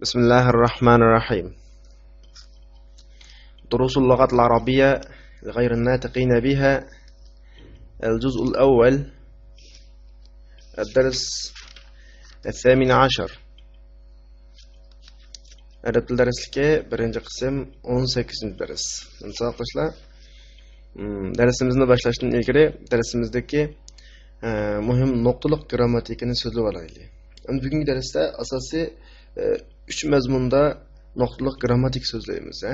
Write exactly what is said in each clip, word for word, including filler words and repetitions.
بسم الله الرحمن الرحيم. دروس اللغة العربية لغير الناطقين بها، الجزء الأول، الدرس الثامن عشر. ئەرەب تىل دەرسلىكى، بىرىنچى قىسىم، ئون سەككىزىنچى دەرس. ساۋاقداشلار، مم، دەرسىمىزنى باشلاشتىن ئىلگىرى دەرسىمىزدىكى، ئە، مۇھىم نۇقتىلىق گىرامماتىكىنى سۆزلىۋالايلى. ئەمدى بۈگۈنكى دەرستە ئاساسىي، ئە، ئۈچ مەزمۇندا نۇقتىلىق گىرامماتىكا سۆزلەيمىز، ھە.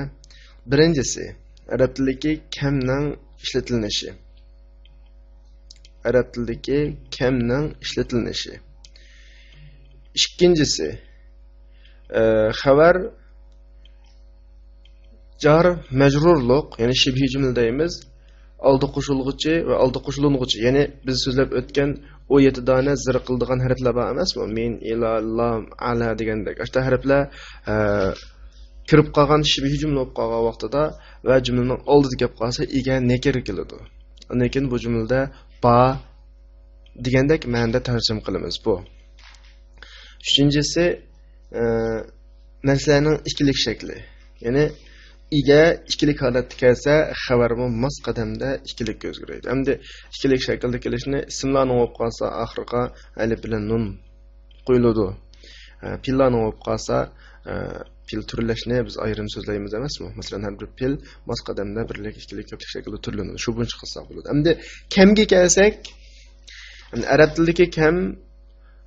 بىرىنچىسى، ئەرەب تىلىدىكى كەمنىڭ ئىشلىتىلىنىشى. ئەرەب تىلىدىكى كەمنىڭ ئىشلىتىلىنىشى. ئىككىنچىسى، ئە، خەۋەر جار مەجرۇرلۇق، يەنى شىبھىي جۈملە دەيمىز. ئالدى قوشۇلغۇچى ۋە ئالدى قوشۇلۇنغۇچى، يەنى بىز سۆزلەپ ئۆتكەن ئون يەتتە دانە زىر قىلىدىغان ھەرپلەر بار ئەمەسمۇ؟ مىن، ئىلا، لام، ئەلا دېگەندەك. ئاشتا ھەرپلەر، ئە، كىرىپ قالغان شىبھىي جۈملە بولۇپ قالغان ۋاقتىدا ۋە جۈملىنىڭ ئالدىدا كەپ قالسا، ئىگە نەكىرە كېلىدۇ. ئاندىن كېيىن بۇ جۈملىدە با دېگەندەك مەنىدە تەرجىمە قىلىمىز. بۇ. ئۈچىنچىسى، ئە، نەرسىلەرنىڭ ئىككىلىك شەكلى. يەنى ئىگە ئىككىلىك ھالەتتە كەلسە، خەۋەرمۇ ماس قەدەمدە ئىككىلىككە ئۆزگىرىدۇ. ئەمدى ئىككىلىك شەكىلدە كېلىشىنى ئىسىملارنىڭ بولۇپ قالسا، ئاخىرىغا ئەلىپ بىلەن نۇن قويۇلىدۇ. ئە، پېئىللارنىڭ بولۇپ قالسا، ئە، پېئىل تۈرلەشنى بىز ئايرىم سۆزلەيمىز ئەمەسمۇ؟ مەسىلەن، ھەر بىر پېئىل ماس قەدەمدە بىرلىك، ئىككىلىك، كۆپلۈك شەكىلدە تۈرلىنىدۇ. شۇ بويىچە قىلساق بولىدۇ. ئەمدى كەمگە كەلسەك، ئەرەب تىلىدىكى كەم،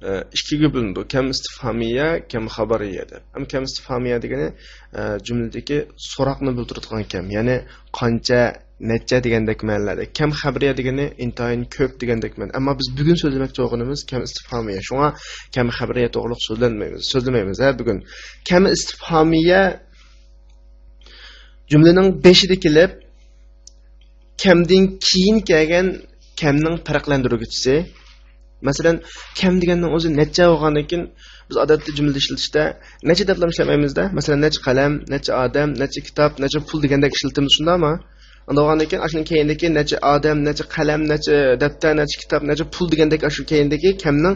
ئە، ئىككىگە بۆلۈنىدۇ. كەم ئىستىفھامىيە، كەم خەبەرىيە دەپ. ئەمما كەم ئىستىفھامىيە دېگىنى، ئە، جۈملىدىكى سوراقنى بىلدۈرىدىغان كەم. يەنى قانچە، نەچچە دېگەندەك مەنىلەردە. كەم خەبەرىيە دېگىنى ئىنتايىن كۆپ دېگەندەك مەنە. ئەمما بىز بۈگۈن سۆزلىمەكچى بولغىنىمىز كەم ئىستىفھامىيە. شۇڭا كەم خەبەرىيە توغرۇلۇق سۆزلەنمەيمىز، سۆزلىمەيمىز، ھە، بۈگۈن. كەم ئىستىفھامىيە جۈملىنىڭ بېشىدا كېلىپ، كەمدىن كېيىن كەلگەن كەمنىڭ پەرقلەندۈرگۈچىسى. مەسىلەن، كەم دېگەننىڭ ئۆزى نەچچە بولغاندىن كېيىن، بىز ئادەتتە جۈملىدە ئىشلىتىشتە نەچچە دەپلا ئىشلەتمەيمىزدە. مەسىلەن، نەچچە قەلەم، نەچچە ئادەم، نەچچە كىتاب، نەچچە پۇل دېگەندەك ئىشلىتىمىز، شۇنداقمۇ؟ ئاندىن بولغاندىن كېيىن، ئاشۇنىڭ كەينىدىكى نەچچە ئادەم، نەچچە قەلەم، نەچچە دەپتەر، نەچچە كىتاب، نەچچە پۇل دېگەندەك ئاشۇ كەينىدىكى كەمنىڭ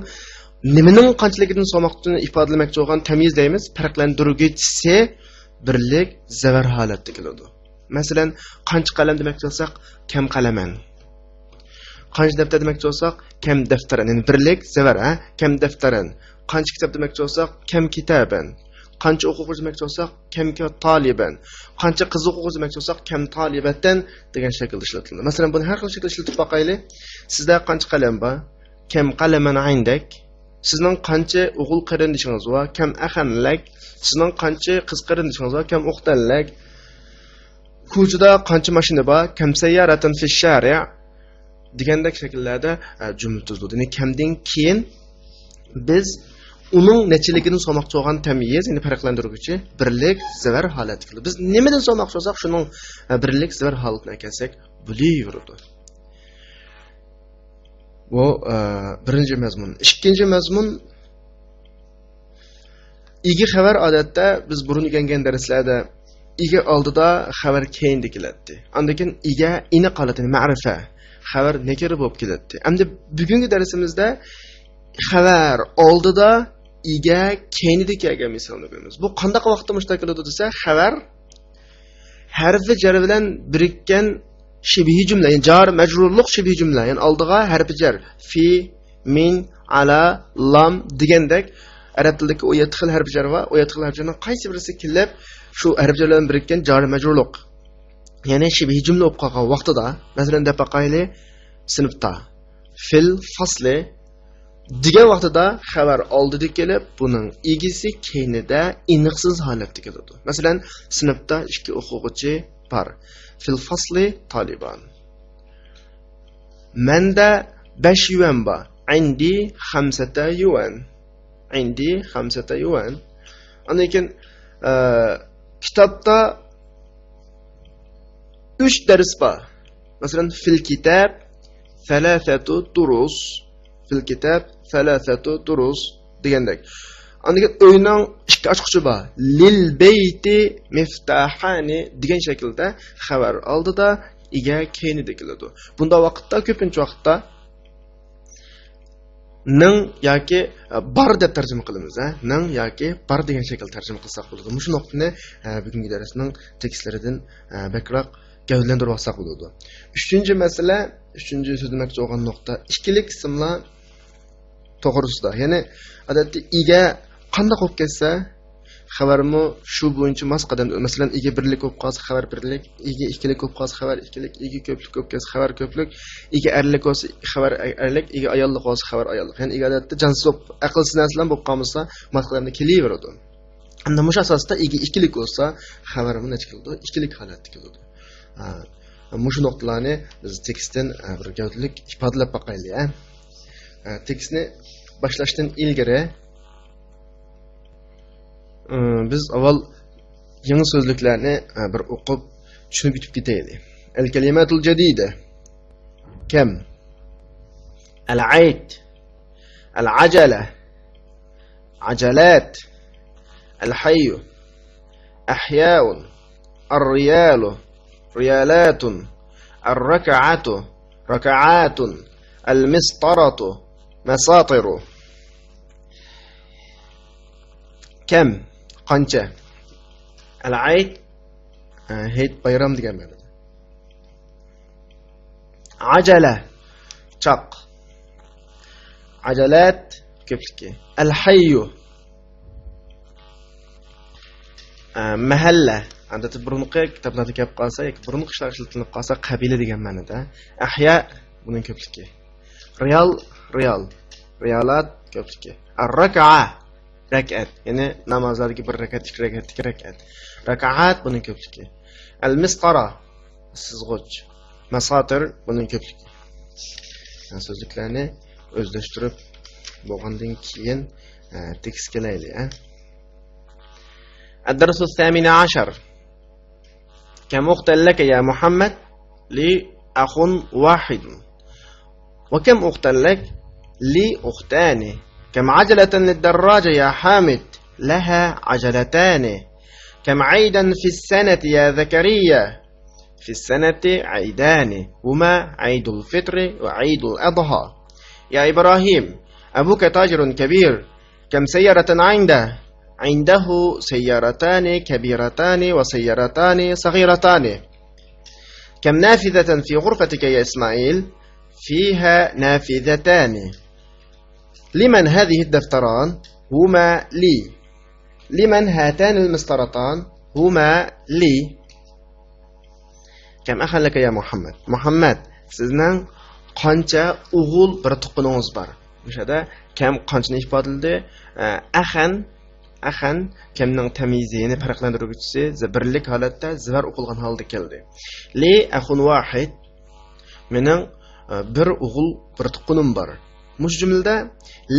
نېمىنىڭ قانچىلىكىدىن سالماقچىنى ئىپادىلىمەكچى بولغان تەميىز دەيمىز، پەرقلەندۈرگۈچىسى بىرلىك زەۋەر ھالەتتە كېلىدۇ. مەسىلەن، قانچە قەلەم دېمەكچى بولساق، كەم قەلەمەن. قانچە دەپتەر دېمەكچى بولساق، كەم دەفتەرەن، يەنى بىرلىك زەۋەر، ھە؟ كەم دەفتەرەن. قانچە كىتاب دېمەكچى بولساق، كەم كىتابەن. قانچە ئوقۇغۇچى دېمەكچى بولساق، كەم كا-، تالىبەن. قانچە قىز ئوقۇغۇچى دېمەكچى بولساق، كەم تالىبەتەن دېگەن شەكىلدە ئىشلىتىلىدۇ. مەسىلەن، بۇنى ھەر خىل شەكىلدە ئىشلىتىپ باقايلى. سىزدە قانچە قەلەم بار؟ كەم قەلەمەن ئەيندەك. سىزنىڭ قانچە ئوغۇل قېرىندىشىڭىز بار؟ كەم ئەخەنلەك. سىزنىڭ قانچە قىز قېرىندىشىڭىز بار؟ كەم ئۇختەنلەك. كوچىدا قانچە ماشىنا بار؟ كەم سەييارەتەن فىش شارىئ دېگەندەك شەكىللەردە، ئە، جۈملە تۈزۈلىدۇ. يەنى كەمدىن كېيىن بىز ئۇنىڭ نەچچىلىكىدىن سالماقچى بولغان تەميىز، يەنى پەرقلەندۈرگۈچى، بىرلىك زەۋەر ھالەتتە كېلىدۇ. بىز نېمىدىن سالماقچى بولساق، شۇنىڭ، ئە، بىرلىك زەۋەر ھالىتىنى ئەكەلسەك بولۇۋېرىدۇ. بۇ، ئە، بىرىنچى مەزمۇن. ئىككىنچى مەزمۇن، ئىگە خەۋەر ئادەتتە بىز بۇرۇن ئۆگەنگەن دەرسلەردە ئىگە ئالدىدا، خەۋەر كەينىدە كېلەتتى. ئاندىن كېيىن ئىگە ئېنىق ھالەتتە، مەرىپە، خەۋەر نەكىرە بولۇپ كېلەتتى. ئەمدى بۈگۈنكى دەرسىمىزدە خەۋەر ئالدىدا، ئىگە كەينىدە كەلگەن مىسالنى كۆرىمىز. بۇ قانداق ۋاقىتتا مۇشۇنداق كېلىدۇ دېسە، خەۋەر ھەرپى جەر بىلەن بىرىككەن شىبھىي جۈملە، يەنى جار مەجرۇرلۇق شىبھىي جۈملە، يەنى ئالدىغا ھەرپى جەر، فى، مىن، ئالا، لام دېگەندەك ئەرەب تىلىدىكى ئون يەتتە خىل ھەرپى جەر بار. ئون يەتتە خىل ھەرپى جەرنىڭ قايسى بىرسى كېلىپ، شۇ ھەرپى جەر بىلەن بىرىككەن جار مەجرۇرلۇق، يەنى شىبھىي جۈملە بولۇپ قالغان ۋاقتىدا، مەسىلەن، دەپ باقايلى، سىنىپتا، فىل فاسلى دېگەن ۋاقتىدا خەۋەر ئالدىدا كېلىپ، بۇنىڭ ئىگىسى كەينىدە ئېنىقسىز ھالەتتە كېلىدۇ. مەسىلەن، سىنىپتا ئىككى ئوقۇغۇچى بار. فىل فاسلى تالىبان. مەندە بەش يۈەن بار. عندي خمسة يوان. عندي خمسة يوان. ئاندىن كېيىن، ئە، كىتابتا ئۈچ دەرس بار. مەسىلەن، فىل كىتاب ثلاثة دروس. فىل كىتاب ثلاثة دروس دېگەندەك. ئاندىن كېيىن ئۆينىڭ ئىككى ئاچقۇچى بار. لىل بەيتى مىفتاھانى دېگەن شەكىلدە خەۋەر ئالدىدا، ئىگە كەينىدە كېلىدۇ. بۇنداق ۋاقىتتا، كۆپىنچە ۋاقىتتا نىڭ ياكى، ئە، بار دەپ تەرجىمە قىلىمىز، ھە؟ نىڭ ياكى بار دېگەن شەكىلدە تەرجىمە قىلساق بولىدۇ. مۇشۇ نۇقتىنى، ئە، بۈگۈنكى دەرسنىڭ تېكىستلىرىدىن، ئە، بەكرەك گەۋدىلەندۈرۈۋالساق بولىدۇ. ئۈچىنچى مەسىلە، ئۈچىنچى سۆزلىمەكچى بولغان نۇقتا، ئىككىلىك ئىسىملار توغرىسىدا. يەنى، ئادەتتە ئىگە قانداق بولۇپ كەتسە، خەۋەرمۇ شۇ بويىچە ماس قەدەمدە، مەسىلەن، ئىگە بىرلىك بولۇپ قالسا، خەۋەر بىرلىك، ئىگە ئىككىلىك بولۇپ قالسا، خەۋەر ئىككىلىك، ئىگە كۆپلۈك بولۇپ كەتسە، خەۋەر كۆپلۈك، ئىگە ئەرلىك بولسا، خەۋەر ئەرلىك، ئىگە ئاياللىق بولسا، خەۋەر ئاياللىق. يەنى ئىگە ئادەتتە جانسىز بولۇپ، ئەقىلسىز نەرسىلەر بولۇپ قالمىسا، ماس قەدەمدە كېلىۋېرىدۇ. ئەمدى مۇشۇ ئاساستا ئىگە ئىككىلىك بولسا، خەۋەرمۇ نەچچە كېلىدۇ؟ ئىككىلىك ھالەتتە كېلىدۇ. ھە، مۇشۇ نۇقتىلارنى بىز تېكىستتىن، ھە، بىر گەۋدىلىك ئىپادىلەپ باقايلى، ھە. ھە، تېكىستنى باشلاشتىن ئىلگىرى، ھە، بىز ئاۋۋال يېڭى سۆزلۈكلەرنى، ھە، بىر ئوقۇپ، چۈشىنىپ ئۆتۈپ كېتەيلى. الكلمات الجديدة. كم. العيد. العجلة. عجلات. الحي. أحياء. الريال. ريالات. الركعة. ركعات. المسطرة. مساطر. كم. قانچە. العيد. ھېيت، بايرام دېگەن مەنىدە. عجلة. چاق. عجلات. كۆپلۈكى. الحي. ئە، مەھەللە. ئادەتتە بۇرۇنقى كىتابلاردا كەپ قالسا ياكى بۇرۇنقى ئىشلار ئىشلىتىلىپ قالسا، قەبىلە دېگەن مەنىدە. ئەھيا، بۇنىڭ كۆپلۈكى. رىيال، رىيال. رىيالات، كۆپلۈكى. ئەررەكەئە، رەكەت. يەنى نامازلاردىكى بىر رەكەت، ئىككى رەكەتتىكى رەكەت. رەكەئات، بۇنىڭ كۆپلۈكى. ئەلمىسقارا، سىزغۇچ. مەساتىر، بۇنىڭ كۆپلۈكى. يەنى سۆزلۈكلەرنى ئۆزلەشتۈرۈپ بولغاندىن كېيىن، ئە، تېكىست كېلەيلى، ئە. الدرس الثامن عشر. كم أختا لك يا محمد؟ لي أخ واحد. وكم أختا لك؟ لي أختان. كم عجلة للدراجة يا حامد؟ لها عجلتان. كم عيدا في السنة يا زكريا؟ في السنة عيدان، هما عيد الفطر وعيد الأضحى. يا إبراهيم، أبوك تاجر كبير، كم سيارة عنده؟ عنده سيارتان كبيرتان وسيارتان صغيرتان. كم نافذة في غرفتك يا إسماعيل؟ فيها نافذتان. لمن هذه الدفتران؟ هما لي. لمن هاتان المسطرتان؟ هما لي. كم أخا لك يا محمد؟ مۇھەممەد، سىزنىڭ قانچە ئوغۇل بىر تۇغقىنىڭىز بار؟ مۇشۇ يەردە كەم قانچىنى ئىپادىلىدى؟ ئە، ئەخەن، ئەخەن كەمنىڭ تەميىزى، يەنى پەرقلەندۈرگۈچىسى، زە-، بىرلىك ھالەتتە زىۋەر ئوقۇلغان ھالدا كەلدى. لي أخ واحد، مېنىڭ، ئە، بىر ئوغۇل، بىر تۇغقىنىم بار. مۇشۇ جۈملىدە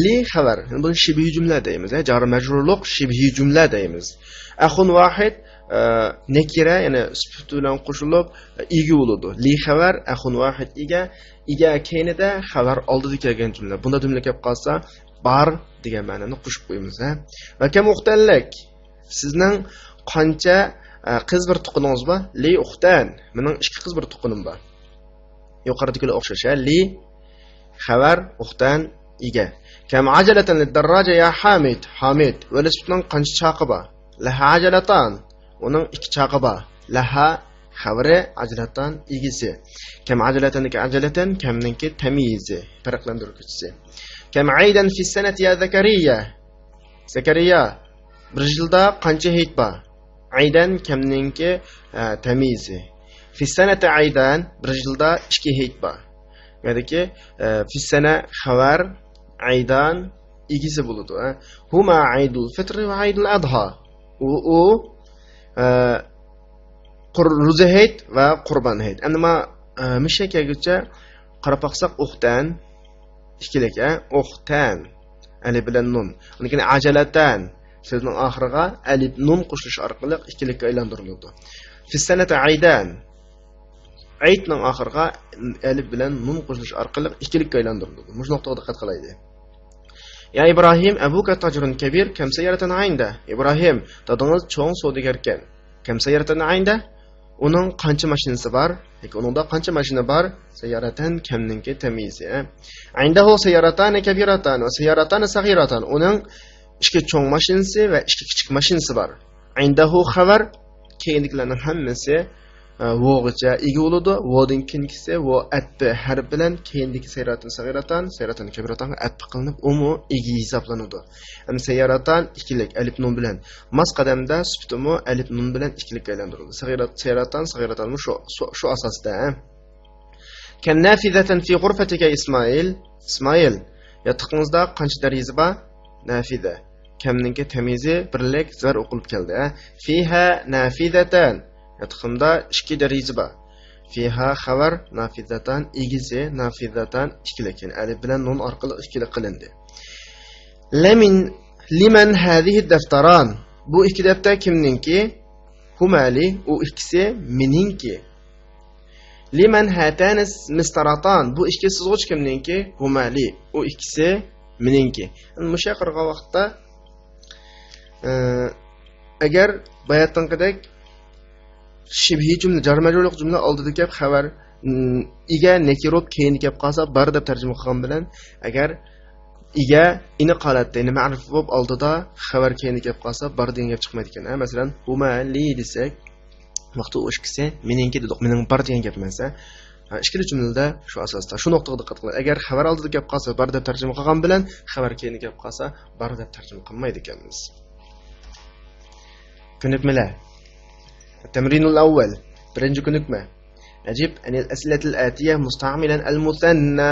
لى خەۋەر، يەنى بۇنى شىبھىي جۈملە دەيمىز، ھە، جارى مەجرۇرلۇق شىبھىي جۈملە دەيمىز. ئەخۇن ۋاھىد، ئە، نەكىرە، يەنى سۈپىتى بىلەن قوشۇلۇپ، ئە، ئىگە بولىدۇ. لى خەۋەر، ئەخۇن ۋاھىد ئىگە، ئىگە كەينىدە خەۋەر ئالدىدا كەلگەن جۈملە. بۇنداق جۈملە كەپ قالسا، بار دېگەن مەنىنى قوشۇپ قويىمىز، ھە. ۋە كەم ئۇختەنلەك، سىزنىڭ قانچە، ئە، قىز بىر تۇغقىنىڭىز بار؟ لى ئۇختەن، مېنىڭ ئىككى قىز بىر تۇغقىنىم بار. يۇقىرىدىكىگە ئوخشاش، ھە؟ لى خەۋەر، ئۇختەن ئىگە. كەم ئاجەلەتەن لىددەرراجە يا ھامىد. ھامىد، ۋېلىسىپىتنىڭ قانچە چاقى بار؟ لەھا ئاجەلەتان. ئۇنىڭ ئىككى چاقى بار. لەھا خەۋىرى، ئاجەلەتان ئىگىسى. كەم ئاجەلەتەندىكى ئاجەلەتەن، كەمنىڭكى تەميىزى، پەرقلەندۈرگۈچىسى. كەم ئەيدەن فىسسەنەتى يا زەكەرىيە. زەكەرىيا، بىر يىلدا قانچە ھېيت بار؟ ئەيدەن كەمنىڭكى، ئە، تەميىزى. فىسسەنەتى ئەيدەن، بىر يىلدا ئىككى ھېيت بار. يەنىكى، ئە، فىسسەنە خەۋەر، ئەيدان ئىگىسى بولىدۇ، ئە. ھۇما ئەيدۇل فىترى ۋە ئەيدۇل ئەدھا. ئۇ، ئۇ، ئە، قۇر-، روزا ھېيت ۋە قۇربان ھېيت. ئەمدى ما، ئە، مۇشۇ كەلگۈچە قاراپ باقساق، ئۇختەن، ئىككىلىك، ئە، ئۇختەن، ئەلىپ بىلەن نۇن. ئۇنىڭ كېيىن ئاجەلەتەن، سۆزنىڭ ئاخىرىغا ئەلىپ نۇن قوشۇلۇش ئارقىلىق ئىككىلىككە ئايلاندۇرۇلىدۇ. فىسسەنەتە ئەيدەن، ئەيدنىڭ ئاخىرىغا ئەلىپ بىلەن نۇن قوشۇلۇش ئارقىلىق ئىككىلىككە ئايلاندۇرۇلىدۇ. مۇشۇ نۇقتىغا دىققەت قىلايلى. يا ئىبراھىم، ئەبۇكە تاجىرۇن كەبىر، كەم سەييارەتەن ئەيندە. ئىبراھىم، دادىڭىز چوڭ سودىگەركەن. كەم سەييارەتەن ئەيندە؟ ئۇنىڭ قانچە ماشىنىسى بار؟ ياكى ئۇنىڭدا قانچە ماشىنا بار؟ سيارتان كەمنىڭكى تەميىزى. ئە؟ عنده سيارتان كبيرتان وسيارتان صغيرتان. ئۇنىڭ ئىككى چوڭ ماشىنىسى ۋە ئىككى كىچىك ماشىنىسى بار. عنده خەۋەر، كەينىدىكىلەرنىڭ ھەممىسى، ئە، ۋوغىچە ئىگە بولىدۇ. ۋودىن كېيىنكىسى ۋو ئەتپى ھەرپ بىلەن كەينىدىكى سيارتان صغيرتان، سيارتان كبيرتانغا ئەتپى قىلىنىپ، ئۇمۇ ئىگە ھېسابلىنىدۇ. ئەمدى سيارتان ئىككىلىك، ئەلىپ نۇن بىلەن. ماس قەدەمدە سۈپىتىمۇ ئەلىپ نۇن بىلەن ئىككىلىككە ئايلاندۇرۇلدى. سيارتان، سيارتانمۇ شۇ، شۇ، شۇ ئاساستا. كم نافذة في غرفتك يا إسماعيل؟ ئىسمائىل، ياتىقىڭىزدا قانچە دېرىزە بار؟ نافذة. كمنىڭكى تەميىزى بىرلىك زەر ئوقۇلۇپ كەلدى. فيها نافذتان. ياتىقىمدا ئىككى دېرىزە بار. فيها خەۋەر، نافذتان ئىگىسى، نافذتان ئىككىلىك، يەنى ئەلىپ بىلەن نۇن ئارقىلىق ئىككىلىك قىلىندى. لمن، لمن هذه الدفتران؟ بۇ ئىككى دەپتەر كىمنىڭكى؟ هما لي، ئۇ ئىككىسى مېنىڭكى. لمن هاتان المسطرتان؟ بۇ ئىككى سىزغۇچ كىمنىڭكى؟ هما لي، ئۇ ئىككىسى مېنىڭكى. مۇشۇ قارىغان ۋاقىتتا، ئە، ئەگەر باياتقىدەك شىبھىي جۈملە، جار مەجرۇرلۇق جۈملە ئالدىدا كەپ خەۋەر، ئىگە نەكىرە بولۇپ كەينىدە كەپ قالسا، بار دەپ تەرجىمە قىلغان بىلەن، ئەگەر ئىگە ئىنىق ھالەتتە، يەنى مەرىپە بولۇپ ئالدىدا خەۋەر كەينىدە كەپ قالسا، بار دېگەن گەپ چىقمايدىكەن. ھە، مەسىلەن، ھۇما لى دېسەك، ۋاقتى ئۇ ئىككىسى مېنىڭكى دېدۇق، مېنىڭ بار دېگەن گەپ ئەمەس. ھە، ئىككىلا جۈملىدە شۇ ئاساستا، شۇ نۇقتىغا دىققەت قىلىڭ. ئەگەر خەۋەر ئالدىدا كەپ قالسا، بار دەپ تەرجىمە قىلغان بىلەن، خەۋەر كەينىدە كەپ قالسا، بار دەپ تەرجىمە قىلمايدىكەنمىز. كۆنۈكمىلەر. التمرين الأول. بىرىنچى كۆنۈكمە. أجب عن الأسئلة الآتية مستعملا المثنى.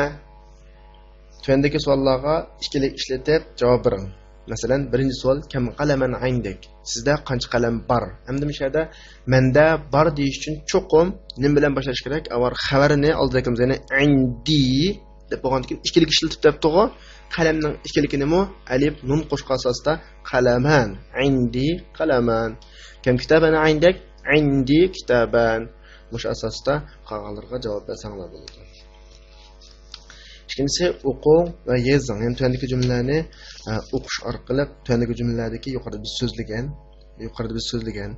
تۆۋەندىكى سوئاللارغا ئىككىلىك ئىشلىتىپ جاۋاب بېرىڭ. مەسىلەن، بىرىنچى سوئال، كم قلما عندك؟ سىزدە قانچە قەلەم بار؟ ئەمدى مۇشۇ يەردە مەندە بار دېيىش ئۈچۈن چوقۇم نېمە بىلەن باشلاش كېرەك؟ ئاۋۋال خەۋەرنى ئالدىدا كىمىز، يەنى عندي دەپ بولغاندىن كېيىن ئىككىلىك ئىشلىتىپ دەپتىغۇ. قەلەمنىڭ ئىككىلىكىنىمۇ ئەلىپ، نۇن قوشقان ئاساستا قەلەمان، عندي قلمان. كم كتابا عندك؟ عندي كتابان. مۇشۇ ئاساستا قالغانلىرىغا جاۋاب بەرسەڭلار بولىدۇ. ئىككىنچىسى، ئوقۇڭ ۋە يېزىڭ. يەنى تۆۋەندىكى جۈملىلەرنى، ئە، ئوقۇش ئارقىلىق تۆۋەندىكى جۈملىلەردىكى يۇقىرىدا بىز سۆزلىگەن، يۇقىرىدا بىز سۆزلىگەن،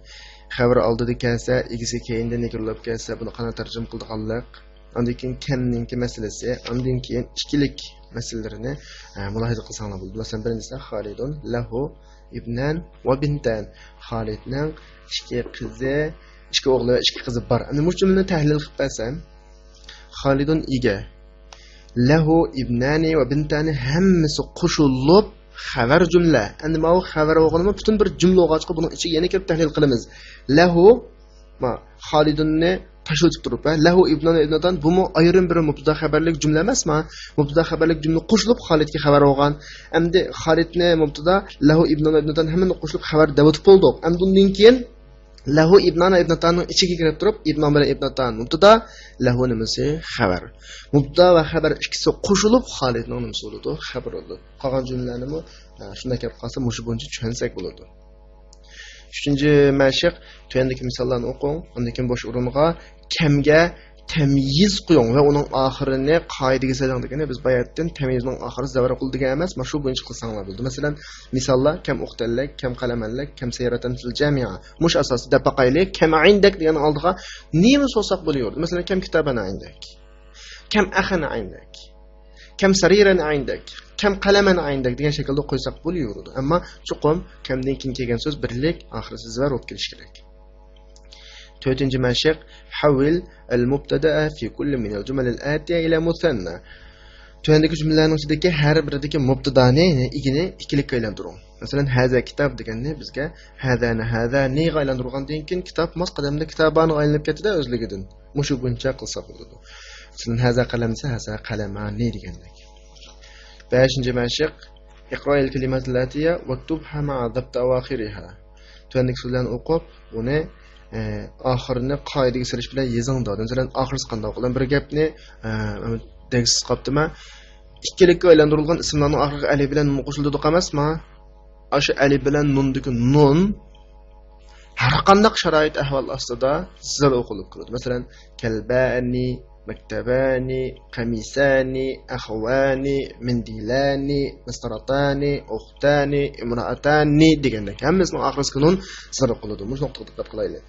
خەۋىرى ئالدىدا كەلسە، ئىگىسى كەينىدىن نېكىرە بولۇپ كەلسە، بۇنى قانداق تەرجىمە قىلىدىغانلىق، ئاندىن كېيىن كەمنىڭكى مەسىلىسى، ئاندىن كېيىن ئىككىلىك مەسىلىلىرىنى، ئە، مۇلاھىزە قىلساڭلار بولىدۇ. مەسىلەن، بىرىنچىسى، خالىدۇن لەھۇ ئىبنان ۋە بىنتان. خالىدنىڭ ئىككى قىزى، ئىككى ئوغلى ۋە ئىككى قىزى بار. ئەمدى مۇشۇ جۈملىنى تەھلىل قىلىپ بەرسەم، خالىدۇن ئىگە، لەھۇ ئىبنانى ۋە بىنتانى ھەممىسى قوشۇلۇپ خەۋەر جۈملە. ئەمدى ماۋۇ خەۋەر بولغىنىمۇ پۈتۈن بىر جۈملە بولغاچقا، بۇنىڭ ئىچىگە يەنە كىرىپ تەھلىل قىلىمىز. لەھۇ، ما، خالىدۇننى تاشلىتىپ تۇرۇپ، ھە، لەھۇ ئىبنان ۋە ئىبناتان، بۇمۇ ئايرىم بىر مۇبتىدا خەۋەرلىك جۈملە ئەمەسما؟ مۇبتىدا خەۋەرلىك جۈملە قوشۇلۇپ خالىدكە خەۋەر بولغان. ئەمدى خالىدنى مۇبتىدا، لەھۇ ئىبنان ۋە ئىبناتان ھەممىنى قوشۇلۇپ خەۋەر دەۋېتىپ بولدۇق. ئەمدى ئۇندىن كېيىن لەھۇ ئىبنان ۋە ئىبناتاننىڭ ئىچىگە كىرىپ تۇرۇپ، ئىبنان بىلەن ئىبناتان مۇبتىدا، لەھۇ نېمىسى خەۋەر. مۇبتىدا ۋە خەۋەر ئىككىسى قوشۇلۇپ خالىدنىڭ نېمىسى بولىدۇ؟ خەۋىرى بولىدۇ. قالغان جۈملىلەرنىمۇ، ئە، شۇنداق كەپ قالسا، مۇشۇ بويىچە چۈشەنسەك بولىدۇ. ئۈچىنچى مەشىق، تۆۋەندىكى مىساللارنى ئوقۇڭ، ئاندىن كېيىن بوش ئورۇنغا كەمگە تەميىز قويۇڭ ۋە ئۇنىڭ ئاخىرىنى قائىدىگە سېلىڭ دېگەننى بىز باياتتىن تەميىزنىڭ ئاخىرى زەۋەر قىل دېگەن ئەمەس، مانا شۇ بويىچە قىلساڭلار بولىدۇ. مەسىلەن، مىساللار، كەم ئوقتەنلىك، كەم قەلەمەنلىك، كەم سەيرەتەن فىل جامىئە. مۇشۇ ئاساستا دەپ باقايلى، كەم ئەيندەك دېگەننىڭ ئالدىغا نېمە سورىساق بولۇۋېرىدۇ؟ مەسىلەن، كەم كىتابەن ئەيندەك، كەم ئەخەن ئەيندەك. كەم سەرىرەن ئەيندەك، كەم قەلەمەن ئەيندەك دېگەن شەكىلدە قويساق بولۇۋېرىدۇ. ئەمما چوقۇم كەمدىن كېيىن كەلگەن سۆز بىرلىك، ئاخىرسىز زەۋەر بولۇپ كېلىشى كېرەك. تۆتىنچى مەشىق، حول المبتدأ في كل من الجمل الآتية إلى مثنى. تۆۋەندىكى جۈملىلەرنىڭ ئىچىدىكى ھەر بىرىدىكى مۇبتىدانى، يەنى ئىگىنى ئىككىلىككە ئايلاندۇرۇڭ. مەسىلەن، ھازا كىتاب دېگەننى بىزگە ھازانى، ھازانىغا ئايلاندۇرغاندىن كېيىن كىتاب ماس قەدەمدە كىتابانىغا ئايلىنىپ كەتتىدە ئۆزلۈكىدىن. مۇشۇ بويىچە قىلساق بولىدۇ. مەسىلەن، ھازا قەلەم دېسە، ھازا قەلەمانى دېگەندەك. بەشىنچى مەشىق، اقرأ الكلمات الآتية واكتبها مع ضبط أواخرها. تۆۋەندىكى سۆزلەرنى ئوقۇپ، ئۇنى، ئە، ئاخىرىنى قائىدىگە سېلىش بىلەن يېزىڭ دەۋاتىدۇ. مەسىلەن، ئاخىرسى قانداق بولغان بىر گەپنى، ئە، دەگسىز قاپتىما. ئىككىلىككە ئايلاندۇرۇلغان ئىسىملارنىڭ ئاخىرىغا ئەلىپ بىلەن نۇن قوشۇلىدۇ ئەمەسما؟ ئاشۇ ئەلىپ بىلەن نۇندىكى نۇن ھەر قانداق شارائىت ئەھۋال ئاستىدا زەر ئوقۇلۇپ كىرىدۇ. مەسىلەن، كەلبانى، مەكتەبانى، قەمىسانى، ئەخۋانى، مەندىلانى، مەستاراتانى، ئۇختانى، ئىمرائاتانى دېگەندەك. ھەممىسىنىڭ ئاخىرىسىغا نۇن زەر ئوقۇلىدۇ. مۇشۇ نۇقتىغا دىققەت قىلايلى.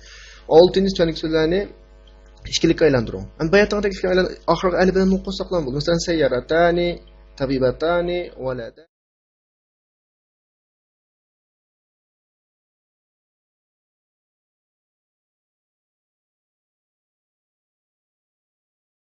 ئالتىنچى تۈەنلىك سۆزلەرنى ئىككىلىككە ئايلاندۇرۇڭ. ئەمدى باياتقىدەك ئىككىلىككە ئايلاندۇرۇڭ. ئاخىرىغا ئەلىپ بىلەن نۇن قوشساقلام بولىدۇ. مەسىلەن، سەيياراتانى، تەبىباتانى، ۋەلەدە.